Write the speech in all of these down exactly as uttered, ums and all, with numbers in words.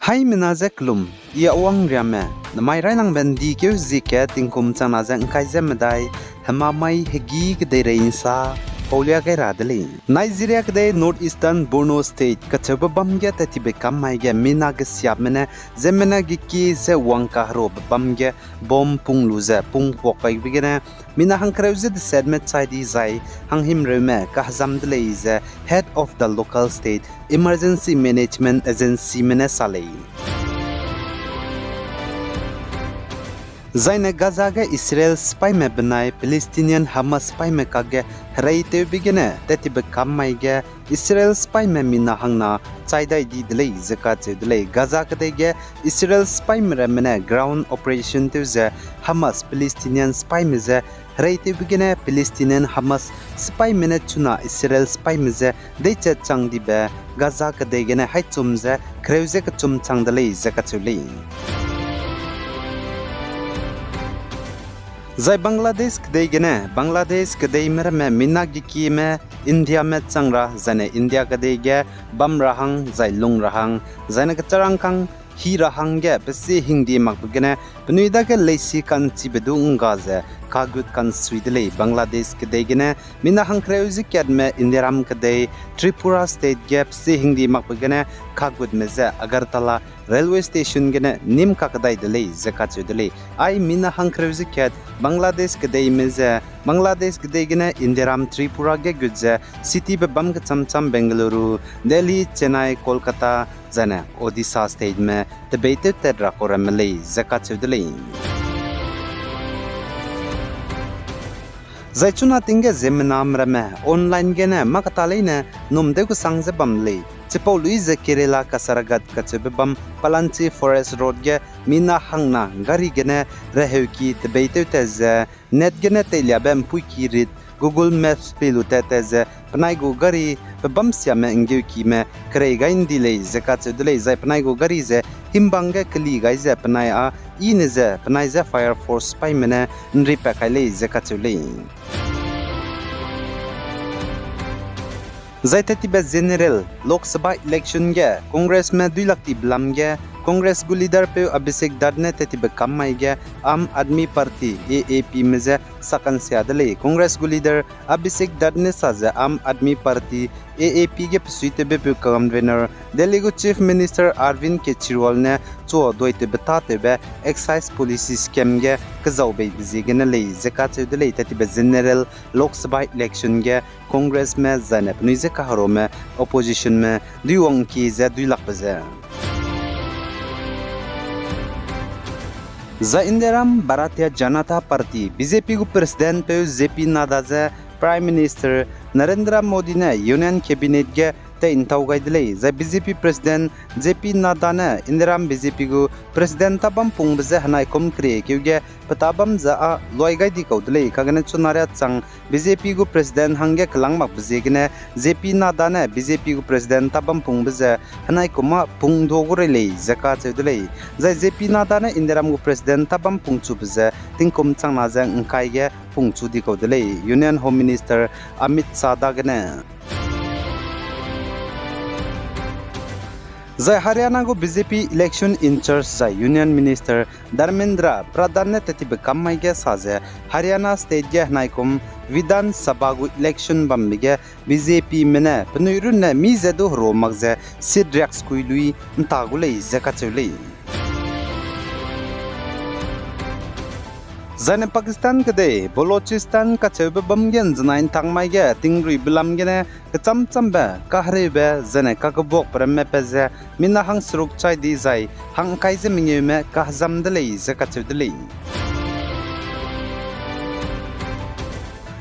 Haimena ze kelum, I Awang Riame, nemai railangbe ’ndi keu zie kat tingkum changna ze ’ngkai ze medai, hemamai hegî kedeirei ’nsa paulia gai ra de lei. Nigeria kedei North Eastern Borno State kacheube bâm ge tattibe kam mai ge mina gesiapme ne ziemmena gekie ze wang kaherobe bâm ge bomb pung lu ze pungpuak kaibe gene mina hangkereu ze desetme chai di zai hanghimreume kahezam de lei ze Head of the Local State Emergency Management Agencyme ne sa lei. Zaine Gaza ge Israel sipaîme benai Palestinian Hamas sipaîme kakge hereitewbe gene tattibe kam mai ge Israel sipaîme mina hangna chai dai di de lei ze kacheu de lei. Gaza kedei ge Israel sipaîme ramme ne ground operation tew ze Hamas Palestinian sipaîme je hereitewbe gene Palestinian Hamas sipaîme ne chuna Israel sipaîme je deichat chang dibe Gaza kedei gene haichum ze kereu ze kechum chang de lei ze kacheu lei. Zai Bangladesh kedei gene, Bangladesh kedeime ramme mina gekieme Indiame chang ra, zaine India kedei ge bam ra hang, zai lung ra hang, zaine kecharangkang hi ra hangge pesie hingdi makbe gene penui dage leisi ka'nchibe du ’ngga ze kagut ka'nsui de lei. Bangladesh kedei gene mina hangkereu ze katme Indiaram kedei Tripura State ge pesie hingdi makbe gene kagutme je Agartala Railway Station gene nîm kakdai de lei ze kacheu de lei. Ai mina hangkereu ze kat Bangladesh kedeime je Bangladesh kedei gene Indiaram Tripura ge gut ze citybe bam kecham cham Bengaluru, Delhi, Chennai, Kolkata, zaine Odisha Stateme tebeitew tat ra kau ramme lei ze kacheu de lei. Zai chuna ting ge ziemmename ramme online gene mâ keta leine num deu kesang ze bam lei. Chipau lui ze Kerala Kasaragod kacheube bam Palanchi Forest Road ge mina hangna gari gene reheuki tebeitew tat ze net gene teiliabe ’mpuiki rit Google Maps pei lu tat tat ze penai gu gari pe bamsiame ’nggeukime kerei gai ’ndi lei ze kacheu de lei. Zai penai gu gari ze himbang ge keli gai ze penai â i ne ze penai je Fire Force sipaîme ne ’nripat kai lei ze kacheu lei. Zai tattibe general Lok Sabha election ge Congressme duilak tibe lam ge Congress gu leaderpeu Abhishek Dutt ne tattibe kam mai ge Aam Aadmi Party, A A Pme je sakansia de lei. Congress gu leader Abhishek Dutt ne sa ze Aam Aadmi Party, A A P ge pesuitewbepeu convener Delhi gu Chief Minister Arvind Kejriwal ne chua duitewbe tâtewbe excise policy scam ge kezau beibe ziegene lei ze kacheu de lei. Tattibe general Lok Sabha election ge Congressme zaine penui je kaherume oppositionme duiwangki ze duilakbe ze Zai Indiaram Bharatiya Janata Party, B J P gu presidentpeu J P Nadda je Prime Minister Narendra Modi ne Union Cabinet ge tei'ntau gai de lei. Zai B J P president J P Nadda ne Indiaram B J P gu president tâbam pungbe je henaikum keriekeu ge pe tâbam ze â luai gai di kau de lei. Kagene chuna riâ chang B J P gu president hangge kelang makbe ziegene J P Nadda ne B J P gu president tâbam pungbe ze henaikum â pungdua gu rei lei ze kacheu de lei. Zai J P Nadda ne Indiaram gu president tâbam pungchube ze tingkum changna ze ’ngkai ge pungchu di kau de lei, Union Home Minister Amit Shah dagene. Zai Haryana gu B J P election in-charge zai Union Minister Dharmendra Pradhan ne tattibe kam mai ge sa ze Haryana state ge henaikum Vidhan Sabha gu election bambe ge B J Pme ne penui runne mi ze du herua mak ze seat riaksekui lui ’nta gu lei ze kacheu lei. Zaine Pakistan kedei Balochistan kacheube bam ge ’nzenai ’ntang mai ge tingruibe lam gene kecham chambe, kahereube, zaine kakebuakbe ramme pat ze mina hangseruk chai di zai hangkai ze mengeume kahezam de lei ze kacheu de lei.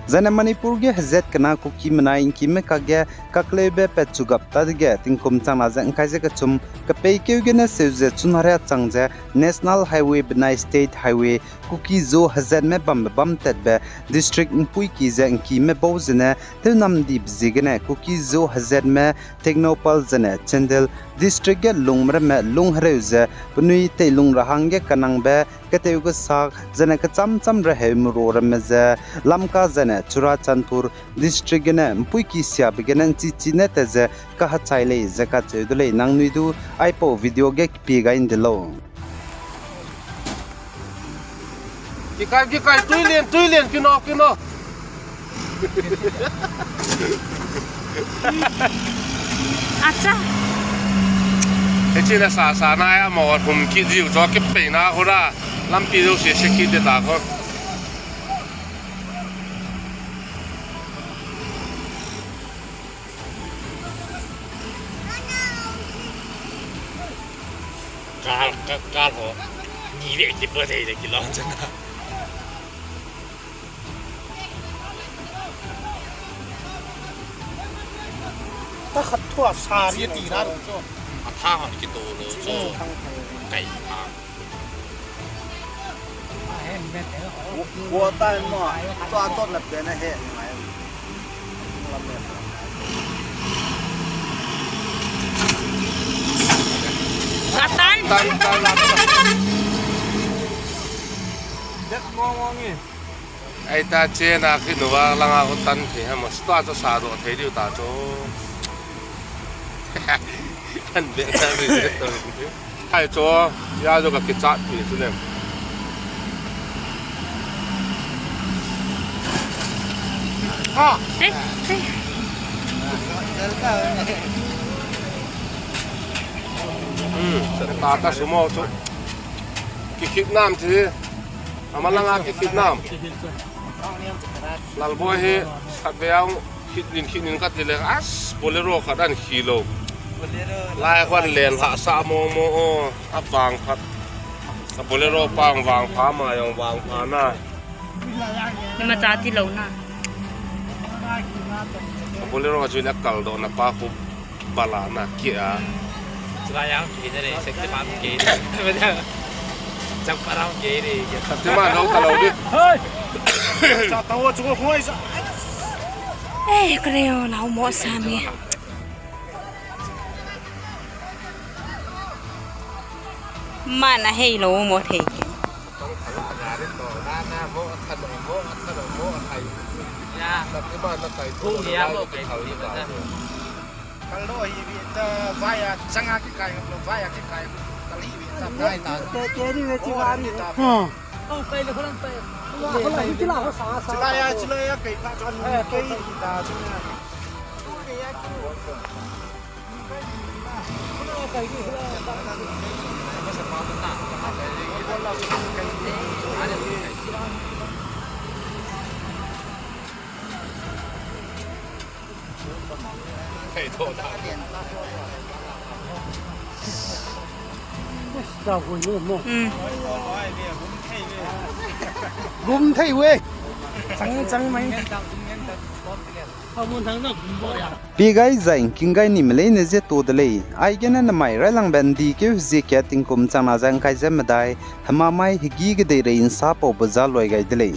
Zaine Manipur ge hezat kena Kuki menai ’ngkime kakge kakleube pat chugap tâ dege tingkum changna ze ’ngkai ze kechum kepeikeu gene seu ze chuna riâ chang ze National Highway benai State Highway Kuki-Zo hezatme bambe bam tatbe district ’mpuiki ze ’ngkime bau zene tewnamdibe ziegene Kuki-Zo hezatme Tengnoupal zene Chandel district ge lungme ramme lung hereu ze penui teilung ra hangge kanangbe keteu kesak, zene kecham cham reheu mero ramme ze, Lamka zene Churachandpur district gene mpuiki siabe gene nchichi ne te ze kahachai lei ze kacheu de lei. Nangnui du aipau video ge kepie gai nde lau. Kikai, kikai, tuilien, tuilien, kino, kino. Acha. Hechine sa sa na ya mo hum ki jiu cho ki pei na hura. Lampi du se se ki de ta ko. Kar, kar, kar ho. Ni le ki pa dei de ki long chen na. Ta khat thua sa ri ti ra ru cho. A tha ha ki to lo cho. Kai ha. Gua tai ma, tua tot na pe na he, ngai. Atan. Tan, tan, tan. That's wrong, wrong, eh. Ai ta che na ki nu wa lang a ko tan the ha ma, tua cho sa do the diu ta cho. Kan be na ri to. Hai cho, ya zo ka kichat ni chu ne. Ah. Eh, eh. Hmm, ta ta sumo chu. Kikit nam chi. Ama lang a kikit nam. Lalboi hi, sat be ang. Khit nin, khit nin kat ti le, as, Bolero khat dan khi lo. Lai kwan len ha sa mo mo o, a bang khat. A Bolero pang bang pha ma yong bang pha na. Ni ma cha ti lo na. A Bolero chu le kal do na pa khu bala na kia. Chula yang ki ne re, Shaktiman ki ne. Chang parang ki ne. Shaktiman lo ka lo di. Hey! Cha tau chu ko hoi sa. Eh, kereu lau mo sa mi. Mana hei lo mo thei ke. Kaldo hi bi ta vaya changa ki kai lo vaya ki kai kali bi ta kai ta. Te te ni ne chi ba ni. Hmm. Chilaya, chilaya, kai pa chon kai ta chuna. Gum thei we. Chang, chang mai. Pie gai zai ngking gai nime leine ze to de lei. Aigene nemai railangbe ndi keu hezie kat tingkum chang na ze ngkai ze medai, hema mai hegi kedeirei nsa paube za luai gai de lei.